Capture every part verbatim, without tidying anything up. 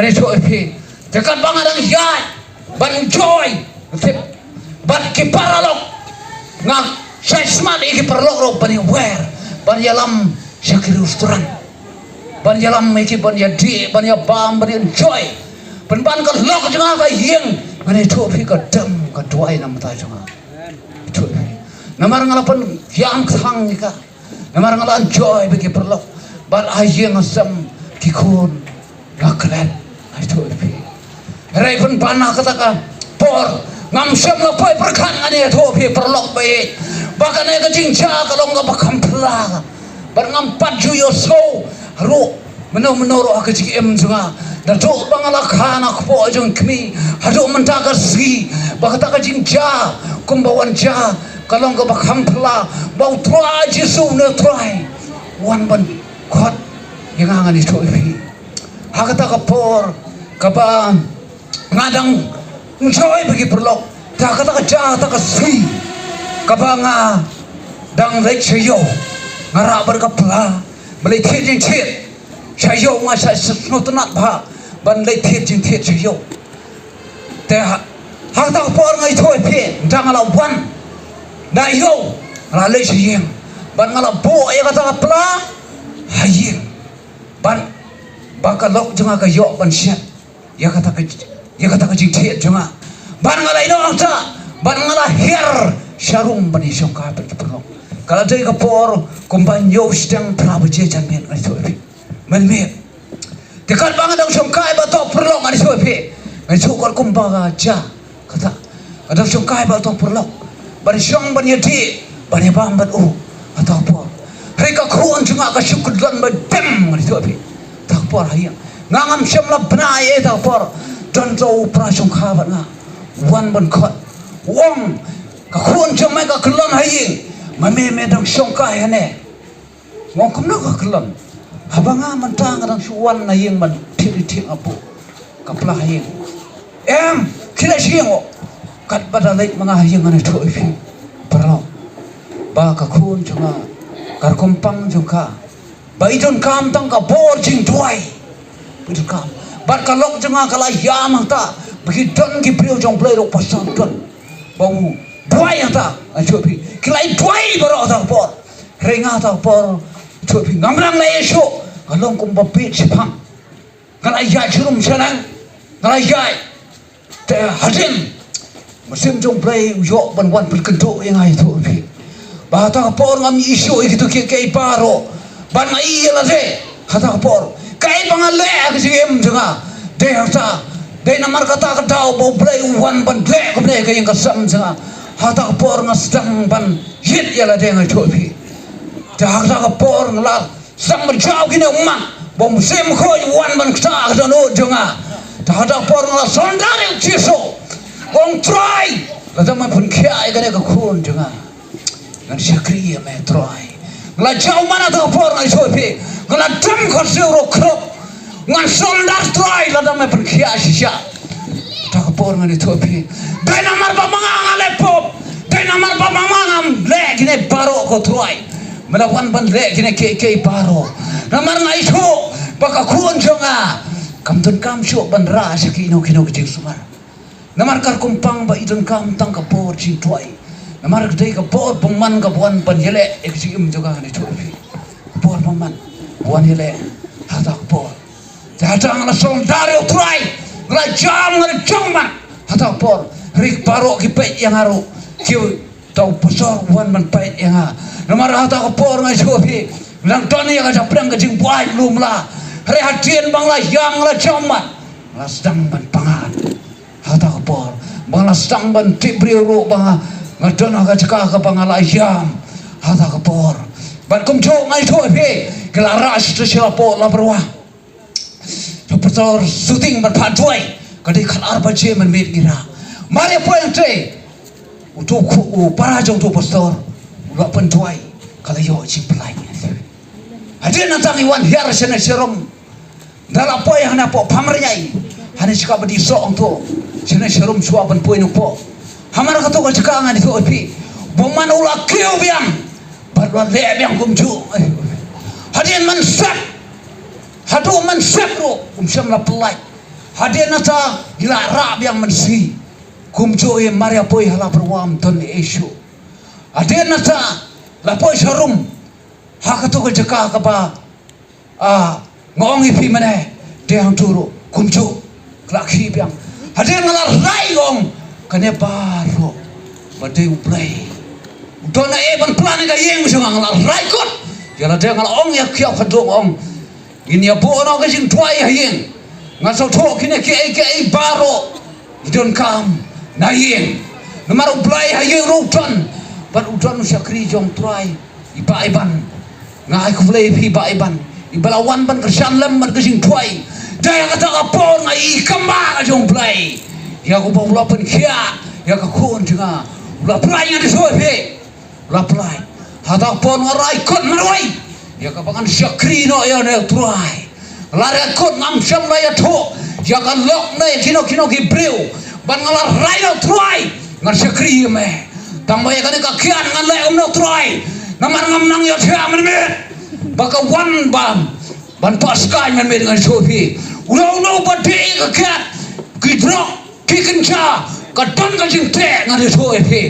Ïathuh ïa phi. Te katba nga dang ïaid ban enjoy, tip, bad ki paralok, nga shait smat ïa ki paralok ruh ban ïawer, ban ïalam sha ki restaurant, ban ïalam ïa ki, ban ïadih, ban ïabam, ban enjoy. Pynban ka lok jong nga ka ïing, ngan ïathuh ïa phi, ka dem ka duwai na ka bynta jong nga. Ïathuh ïa phi. Namar nga la pynïam kthang ïa ka. Namar nga la enjoy bad ki paralok. Bad ha ïing ha sem ki khun nga klet. Ïathuh ïa phi. Hynrei pynban ha kata ka por ngam shym la poi pyrkhat, ngan ïathuh ïa phi paralok ba ïeit, ba kane ka jingjia ka long kaba kham phylla. Bad ngam pat ju ïohsngew ruh mynno mynno ruh ha ka jingim jong nga. Naduh ba nga la kha na kpoh jong kmie haduh mynta ka sngi, ba kata ka jingjia kumba wan jia ka long kaba kham phylla, ba U Trai Jisu une U Trai u wan ban khot ïa nga, ngan ïathuh ïa phi. Ha kata ka por kaba nga dang enjoy bad ki paralok, te ha kata ka jia, ha kata ka sngi kaba nga dang leit sha ïew, nga rah bad ka pla, ba leit thied jingthied sha ïew, nga shait sngewtynnat bha ban leit thied jingthied sha ïew. Te ha, ha kata ka por, nga ïathuh ïa phi, mynta nga la wan na ïew, nga la leit sha ïing, bad nga la buh ïa kata ka pla ha ïing, bad ba ka lok jong nga ka ïoh ban shet ïa kata ka, ïa kata ka jingthied jong nga. Bad nga la ïeh noh hangta, bad nga la hiar sha rum ban ïashongkai bad ki paralok. Ka la dei ka por kumba hynñiew shiteng phra baje janmiet, ngan ïathuh ïa phi. Mynmiet. Te katba nga dang shongkai bad uto u paralok, ngan ïathuh ïa phi, nga ïathuh katkum ba ka jia kata. Nga dang shongkai bad uto u paralok, ban shong ban ïadih, ban ïabam bad u ha kata ka por. Hynrei ka khun jong nga ka shu kyllon ba dem, ngan ïathuh ïa phi, ha kata ka por ha ïing. Nga ngam shym la bna ei ha kata ka por. Don uto u para shongkha bad nga, wan ban khot, u ong, ka khun jong me ka kyllon ha ïing, ma me me dang shongkai hangne. Nga ong, kumno ka kyllon? Haba nga mynta nga dang shu wan na ïing ban thied, thied, nga buh ka pla ha ïing. Em, khie leit sha ïing. Katba da leit ma nga ha ïing, ngan ïathuh ïa phi paralok, ba ka khun jong nga, ka rukom pang jong ka, ba i donkam tang ka bor jingduwai. Ba i donkam. Bad ka lok jong nga ka la ïam hangta ba ki don ki briew jong U Blei ruh, pastor don, ba u duwai hangta. Ngan ïathuh ïa phi, ki la ïa duwai baroh ha kata ka por. Hynrei nga ha kata ka por, ïathuh ïa phi, ngam nang leh ei shuh. Nga long kumba bieit shiphang. Nga la ïaid sharum shaneng, nga la ïaid. Te hadien, mynsiem jong U Blei u ïoh ban wan pynkynduh ïa nga, ïathuh ïa phi, ba ha kata ka por ngam ïohi shuh ïa kito kiei kiei baroh. Bad nga ïohi ïa lade ha kata ka por, kaei ba nga leh ha ka jingim jong nga. Dei hangta, dei namar kata ka daw ba U Blei u wan ban leh kumne ha ka ïing ka sem jong nga. Ha kata ka por nga sdang ban ïit ïa lade, ngan ïathuh ïa phi. Te ha kata ka por nga la sdang ban jaw kine ummat, ba U Mynsiem Bakhuid u wan ban ktah ha ka dohnud jong nga. Te ha kata ka por nga la surrender ïa U Jisu. Nga ong, Trai, lada me pynkhiah ïa kane ka khun jong nga, ngan shakri ïa me, Trai. Nga la jaw ummat ha kata ka por, ngan ïathuh ïa phi. Nga la dem khublei ruh khrup. Ngan surrender, Trai, lada me pynkhiah shisha. Ha kata ka por, ngan ïathuh ïa phi, dei namar ba ma nga nga leh pop. Dei namar ba ma nga ngam leh kine baroh, ko Trai. Me la wan ban leh kine kiei kiei baroh. Namar nga ithuh ba ka khun jong nga kam donkam shuh ban rah sha kino kino ki jingsumar. Namar ka rukom pang ba i donkam tang ka bor jingduwai. Namar ka dei ka bor bymman kaba wan ban ïaleh ïa ka jingim jong nga, ngan ïathuh ïa phi. Bor bymman ba wan ïaleh ha kata ka por. Te hata nga la surrender ïa U Trai, nga la jam, nga la jam man ha kata ka por. Hynrei baroh ki peit ïa nga ruh, ki, uto u pastor u wan ban peit ïa nga. Namar ha kata ka por, ngan ïathuh ïa phi, nga dang don ïa ka japdeng ka jingbuaid lum la. Hynrei hadien ba nga la ïam, nga la jam man, nga la sdang ban pyngngad. Ha kata ka por ba nga la sdang ban tip briew ruh ba nga, nga don ha ka jaka kaba nga la ïam ha kata ka por. Bad kumjuh, ngan ïathuh ïa phi, ki la rah sha sha la pok la byrwa. Ka pastor shooting ban phah duwai, ka dei khatar baje mynmiet ngi rah. Mar ïa poi hangtei, uto u khu-, u para jong uto u pastor u la pynduwai, ka la ïoh jingpyllait. Hadien nangta ngi wan hiar shane sharum. Da la poi hane hapoh Pamriai, hane shaka ba dih soh hangto, shane sharum shuwa ban poi nongpoh. Hamar kato ka jaka, ngan ïathuh ïa phi, bymman u la kiew biang bad u la leh biang kumjuh. Hadien mynsep, haduh mynsep ruh um shym la pyllait. Hadien nangta ngi la rah biang mynsiem. Kumjuh ïa Maria poi ha la pyrwa ym don ei ei shuh. Hadien nangta la poi sha rum ha kato ka jaka kaba, ah, nga ong ïa phi mynne, dei hangto ruh kumjuh ka la khih biang. Hadien nga la rai nga ong kane baroh ba dei U Blei. U don ei ei ban plan ïa ka ïing jong nga, nga la rai kut. Ïa lade nga la ong ïa ki khadduh, nga ong ngin ïa buh noh ka jingduwai ha ïing. Nga sngewthuh kine kiei kiei baroh ki donkam na ïing. Namar U Blei ha ïing ruh u don, bad u don u shakri jong U Trai, i Bah Iban. Nga ai khublei ïa phi Bah Iban, iba la wan ban kyrshan lem bad ka jingduwai. Dei ha kata ka por nga i kam ba ka jong U Blei ïa kaba u la pynkhiah ïa ka khun jong nga. U la pyllait, ngan ïathuh ïa phi. La pyllait. Hata pon nga rai kut marwei ïa kaba ngan shakri noh ïa une U Trai. La rai kut, ngam shym la ïathuh ïa ka lok ne ïa kino kino ki briew. Bad nga la rai na U Trai, ngan shakri ïa me. Tang ba ïa kane ka kiad ngan leh kumne U Trai, namar ngam nang ïathuh mynmiet ba ka wan ban, ban paskaiñ mynmiet, ngan ïathuh ïa phi. Uno uno ba dih ka kiad, ki drok, ki kynja, ka don ka jingteh, ngan ïathuh ïa phi.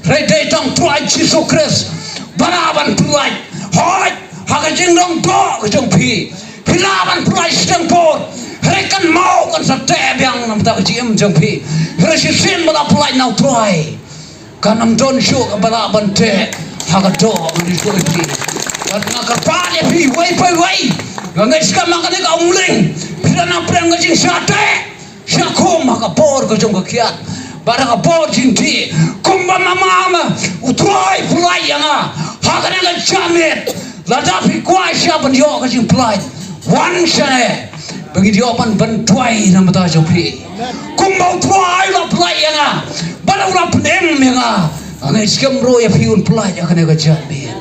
Hynrei dei tang U Trai Jisu Khrist ba lah ban pyllait. Hooid, ha ka jingdon doh ka jong phi, phi lah ban pyllait shiteng por. Hynrei kan mau, kan sa teh biang na ka bynta ka jingim jong phi. Hynrei shisien ba la pyllait na U Trai, kan ym don shuh kaba lah ban teh ha ka doh, ngan ïathuh ïa phi. Bad nga kyrpad ïa phi uwei pa uwei. Nga ngeit skhem ba kane ka umling phi la nang pdiang ka jingshah teh, shah khum ha ka bor ka jong ka kiad bad ha ka bor jingdih. Kumba ma ma ma U Trai pyllait ïa nga ha kane ka janmiet, lada phi kwah shah ban ïoh ka jingpyllait, wan shane ba ngin ïoh ban, ban duwai na ka bynta jong phi. Kumba U Trai u la pyllait ïa nga bad u la pynim ïa nga, nga ngeit skhem ruh ïa phi un pyllait ha kane ka janmiet.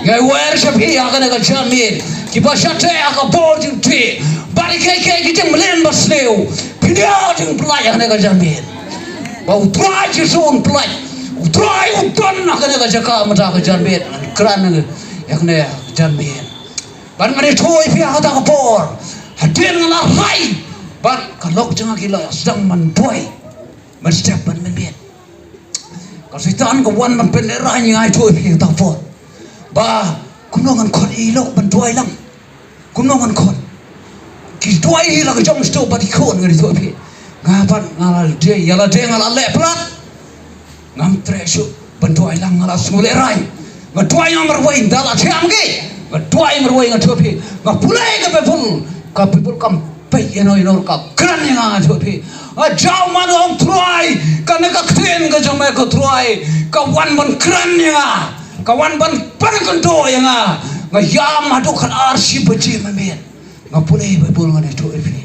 Nga ai wer sha phi ha kane ka janmiet, kiba shah teh ha ka bor jingdih bad kiei kiei ki jingmlien basniew, phi dei jingpyllait ha kane ka janmiet. Ba U Trai Jisu un pyllait. U Trai u don ha kane ka jaka mynta ka janmiet. Ngan kren ïa kane ka janmiet. Bad ngan ïathuh ïa phi ha kata ka por. Hadien nga la rai, bad ka lok jong nga ki la sdang ban duwai ban step ban mynmiet. Ka Soitan ka wan ban pynlehraiñ ïa nga, ïathuh ïa phi ha kata ka por. Ba kumno ngan khot ïa i lok ban duwai lang. Kumno ngan khot? Ki duwai hi la ka jong sdang bad ki khun, ngan ïathuh ïa phi. Nga pat nga la dei, ïa lade nga la leh palat. Ngam treh shuh ban duwai lang, nga la sngewlehraiñ. Nga duwai nga marwei, ynda la thiah ki, nga duwai marwei, nga ïathuh ïa phi. Nga pule ka Baibl, ka Baibl kam peit ïano ïano, ka kren ïa nga, nga ïathuh ïa phi. Nga jaw man, nga ong Trai, kane ka ktien ka jong me ko Trai ka wan ban kren ïa nga, ka wan ban pynkynduh ïa nga. Nga ïam haduh khatar shi baje mynmiet. Nga pule Baibl, ngan ïathuh ïa phi.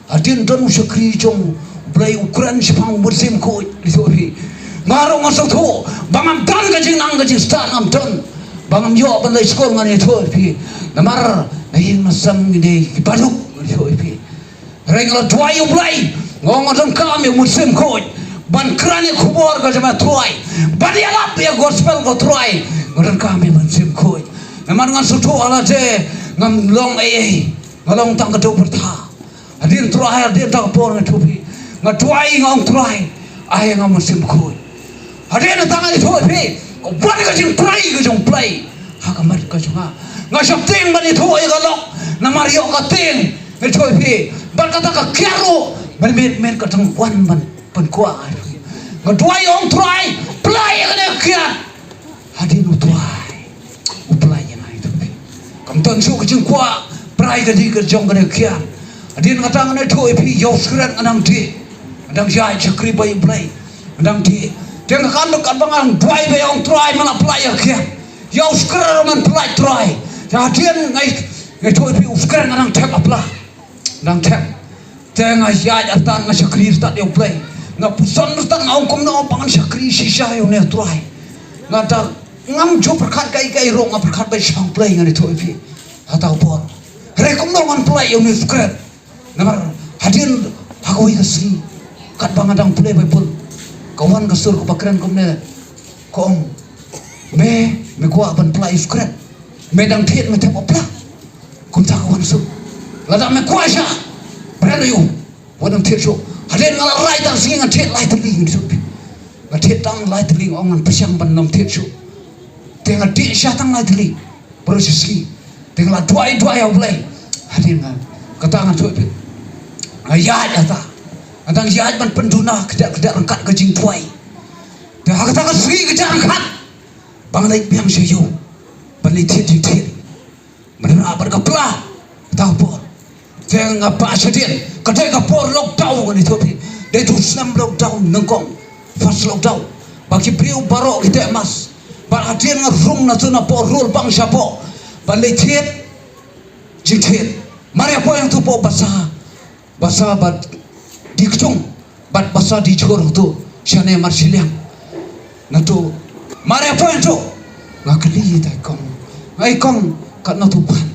Hadien don u shakri jong U Blei u kren shaphang u Mynsiem Bakhuid, ïathuh ïa phi. Nga ruh nga sngewthuh ba ngam don ka jingnang ka jingstad, ngam don. Ba ngam ïoh ban leit skul, ngan ïathuh ïa phi. Namar na ïing na sem ngi dei ki baduk, ngan ïathuh ïa phi. Hynrei nga la duwai ïa U Blei, nga ong nga donkam ïa u Mynsiem Bakhuid ban kren ïa ka khubor ka jong me Trai, ban ïalap ïa ka gospel ko Trai. Nga donkam ïa u Mynsiem Bakhuid. Namar ngan sngewthuh ha lade ngam long ei ei, nga long tang ka dewbyrtha. Hadien Trai, hadien kata ka por, nga ïathuh ïa phi, nga duwai, nga ong Trai, ai ïa nga u Mynsiem Bakhuid. Hadien kata nga ïathuh ïa phi, ka wan ka jingtrei ka jong U Blei ha ka met ka jong nga. Nga shah tieng ban ïathuh ïa ka lok, namar ïoh ka tieng, nga ïathuh ïa phi. Bad kata ka kiad ruh mynmiet mynmiet ka dang wan ban pynkwah ïa phi. Nga duwai, ong Trai, pynlait ïa kane ka kiad. Hadien U Trai u pynlait ïa nga, ïathuh ïa phi. Kam don shuh ka jingkwah pynlait ka dei ka jong kane ka kiad. Hadien kata ngan ïathuh ïa phi, ïa u secret nga dang dih, nga dang ïaid shakri bad U Blei, nga dang dih. Te nga kan, katba nga dang duwai bad ong Trai, me la pynlait ïa ka kiad. Ïa u secret ruh men pynlait Trai. Te hadien nga ïathuh ïa phi, u secret nga dang thep ha pla, dang thep. Te nga ïaid artat, nga shakri artat ïa U Blei. Nga puson artat, nga ong kumno ba ngan shakri shisha ïa une U Trai. Nga da, ngam ju pyrkhat kaei kaei ruh, nga pyrkhat beit shaphang U Blei, ngan ïathuh ïa phi. Ha kata ka por, hynrei kumno ngan pynlait ïa une u secret? Namar hadien ha kawei ka sngi, katba nga dang pule Baibl, ka wan ka sur kaba kren kumne, ka ong, me, me kwah ban pynlait ïa u secret? Me dang thied me thep ha pla. Kumta ka wan sur. Lada me kwah shisha, bret ïa u. Wat nym thied shuh. Hadien nga la rai tang sngi ngan thied lai tylli, ngan ïathuh phi. Nga thied tang lai tylli, nga ong ngan pyrshang ban nym thied shuh. Te nga dih sha tang lai tylli. Baroh shi sngi. Te nga la duwai duwai ha U Blei. Hadien nga, kata ngan ïathuh phi. Nga ïaid hata. Nga dang ïaid ban pynduna kdar kdar ryngkat ka jingduwai. Te ha kata ka sngi ka jingkhat ba nga leit biang sha ïew ban leit thied jingthied. Mynta bad ka pla, kata ka por. Te nga bah shadien, ka dei ka por lockdown, ngan ïathuh phi. Dei tu snem lockdown nyngkong. First lockdown. Ba ki briew baroh ki teh mask. Bad hadien nga rung na tu na pdeng rul bang shapoh. Ban leit thied jingthied. Mar ïa poi hangtu hapoh Basa, Basa bad Diekchung, bad Basa Diejhur hangtu shane marshiliang. Nangtu mar ïa poi hangtu, nga kylli ïa i kong. Nga ong, i kong, katno tu ban?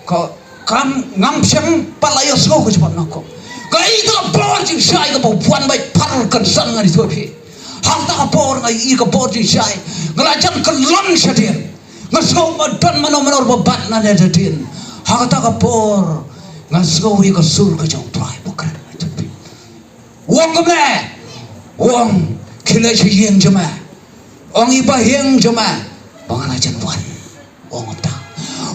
Ka, kam, ngam shym pat la ïohsngew ka jubab na kong. Nga ïohi ka bor jingshai kaba wan beit phar kynsan, ngan ïathuh phi. Hangta ka por nga ïohi ka bor jingshai. Nga la jan kyllon shadien. Nga sngew ba don mano mano ba bat na ne da dien. Ha kata ka por nga sngew ïa ka sur ka jong U Trai ba kren, ngan ïathuh phi. U ong kumne. U ong, khie leit sha ïing jong me. Ong ïa i bahaïing jong me ba nga la jan wan. U ong kumta.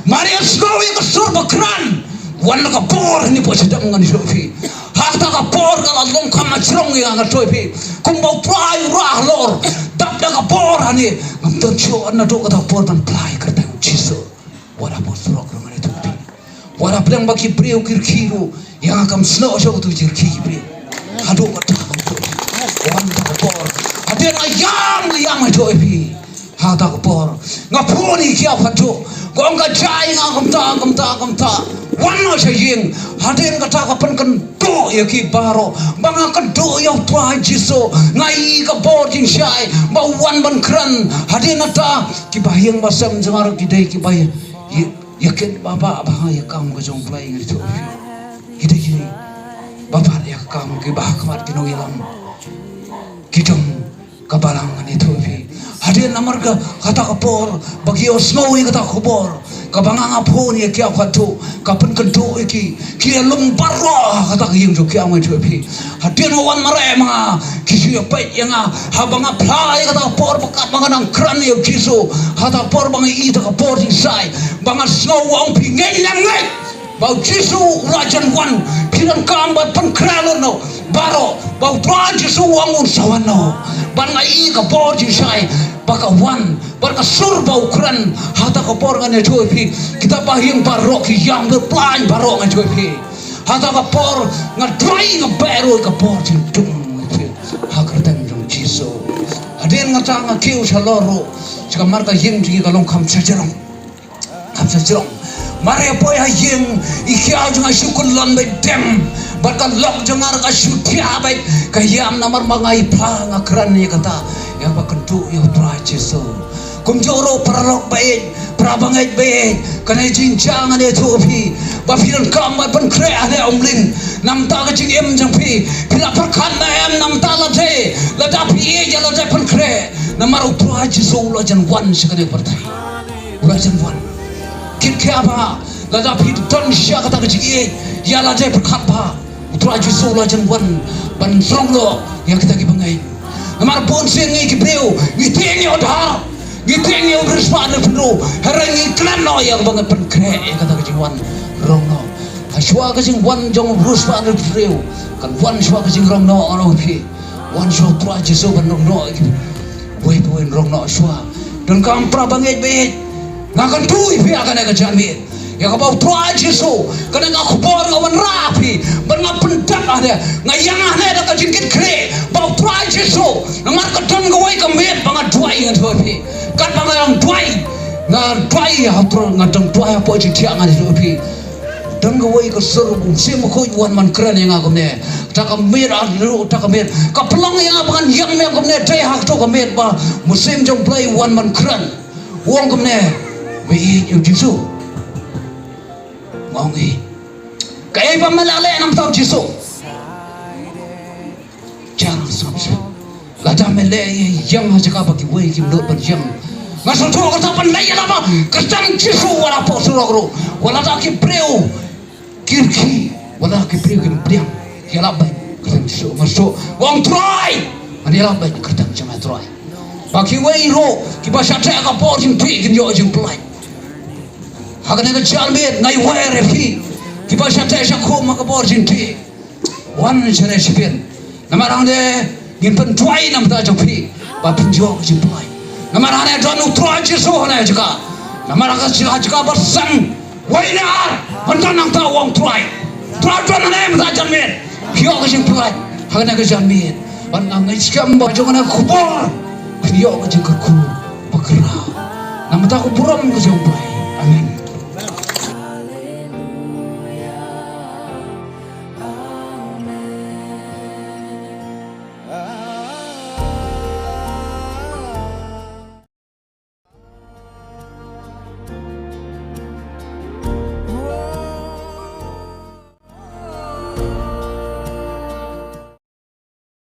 Mar ïa sngew ïa ka sur ba kren, wan la ka bor hangne hapoh shadem, ngan ïathuh phi. Ha kata ka por ka la long kham jrong ïa nga, ngan ïathuh phi. Kumba U Trai u rah halor, dap da ka bor hangne. Ngam don shuh naduh kata ka por ban phla ïa ka kyrteng U Jisu. Wat ha pdeng surok ruh, ngan ïathuh phi. Wat ha pdeng ba ki briew ki rkhie ruh, ïa nga kam snoh shuh tu ki rkhie ki briew. Haduh katta ka por. Wan kata ka por. Hadien nga ïam, nga ïam, ngan ïathuh phi. Ha kata ka por nga phone ïa ki, ap haduh. Ka ong ka jia ïa nga kumta, kumta, kumta. Wan noh sha ïing. Hadien kata ka pynkynduh ïa ki baroh ba nga kynduh ïa U Trai Jisu. Nga ïohi ka bor jingshai ba u wan ban kren. Hadien kata ki bahaïing bahasem jong nga ruh ki dei kiba ïa, ïa, ïa kit ba, ba, ba ha ïa ka kam ka jong U Blei, ngan ïathuh phi. Ki dei, ki dei ba bat ïa ka kam, kiba ha khmat ki nongïalam ki jong ka balang, ngan ïathuh phi. Hadien namar ka, kata ka por ba ki ïohsngew ïa kata ka khubor, kaba nga, nga phone ïa ki, ap haduh, ka pynkynduh ïa ki. Ki ïalum baroh ha kata ka ïing jong ki, ngan ïathuh phi. Hadien ba wan mareh ma nga, ki shu ïa peit ïa nga haba nga phla ïa kata ka por ba katba nga nang kren ïa U Jisu. Ha kata ka por ba nga ïohi kata ka bor jingshai, ba nga sngew, u ong, phi ngeit ne em ngeit ba U Jisu u la jan wan? Phi donkam ban pynkhreh lut noh baroh ba U Trai Jisu u ong un sa wan noh. Bad nga ïohi ka bor jingshai ba ka wan, bad ka sur ba u kren. Ha kata ka por, ngan ïathuh phi, kita bahaïing baroh ki ïam, ki plaiñ baroh, ngan ïathuh phi. Ha kata ka por nga duwai, nga beh ruh ïa ka bor jingdum, ngan ïathuh phi, ha ka kyrteng jong U Jisu. Hadien kata nga kiew shalor ruh, sha kamar ka ïing jong ngi ka long kham shajrong. Kham shajrong. Mar ïa poi ha ïing, i khiaw jong nga shu kyllon beit dem, bad ka lok jong nga ruh ka shu thiah beit. Ka ïam namar ba nga ïa phla, nga kren ïa kata, ïa ba kynduh ïa U Trai Jisu. Kumjuh ruh paralok ba ïeit, para bangeit ba ïeit, kane ka jingjia ngan ïathuh phi ba phi donkam ban pynkhreh hangne ha Umling. Namar ka jingim jong phi, phi la pyrkhat ne em namar lade, lada phi ïeit ïa lade pynkhreh? Namar U Trai Jisu u la jan wan sha kane ka pyrthei. U la jan wan. Kit khia bha, lada phi don shisha kata ka jingïeit ïa lade, pyrkhat bha. U Trai Jisu u la jan wan ban rong noh ïa kita ki bangeit. Namar bun sien ngi ki briew ngi tieng ïa u Dhar, ngi tieng ïa u Bhrihaspah Hynriewphewhynriew, hynrei ngi klet noh ïa ka bangeit pynkhreh ïa kata ka jingwan rong noh. Hashwa ka jingwan jong u Bhrihaspah Hynriewphewhynriew, kan wan shwa ka jingrong noh, ngan ong ïa phi. Wan shuwa U Trai Jisu ban rong noh ïa ki. Wei pa wei rong noh shuwa. Donkam para bangeit beit. Nga kyntu ïa phi ha kane ka janmiet, ïa kaba U Trai Jisu, kane ka khubor nga wanrah ïa phi, bad nga pyndep hangne, nga ïeng hangne da ka jingkitkhlieh ba U Trai Jisu, namar ka don kawei ka miet ba nga duwai, nga duwai ïa phi. Katba nga dang duwai, nga duwai ha U Trai, nga dang duwai hapoh jingthiah, nga duwai ïa phi. Don kawei ka sur, u Mynsiem Bakhuid u wan ban kren ïa nga kumne. Kata ka miet, ah, kata ka miet ka pynlong ïa nga ba ngan ïeng kumne, dei ha kata ka miet ba u Mynsiem jong U Blei u wan ban kren. U ong kumne, me ïeit ïa u Jisu? Nga ong ïeit. Kaei ba me la leh namar u Jisu? Jan sngap sngap. Lada me leh ïa, ïeng ha jaka ba kiwei kim nud ban ïeng. Nga sngewthuh kata ban leh ïa lama kyrteng Jisu, wat hapoh surok ruh, wat lada ki briew ki rkhie, wat lada ki briew kim pdiang. Ïalap bad kyrteng Jisu, nga shu ong Trai, ngan ïalap bad kyrteng jong me Trai. Ba kiwei ruh kiba shah teh ha ka bor jingtih kin ïoh jingpyllait. Ha kane ka janmiet nga ai wer ïa phi kiba shah teh shah khum ha ka bor jingtih. Wan sha ne sha phi. Namar hangne ngin pynduwai na ka bynta jong phi ba phin ïoh jingpyllait. Namar hangne don u Trai Jisu hangne ha jaka. Namar ha ka jaka ba seng wei ne ar, ban don nangta u ong Trai. Trai don hangne mynta janmiet. Phi ïoh ka jingpyllait ha kane ka janmiet. Bad nga ngeit skhem ba jong kane ka khubor phin ïoh ka jingkyrkhu ba khraw. Na ka bynta ka burom ka jong u Blei. Amen.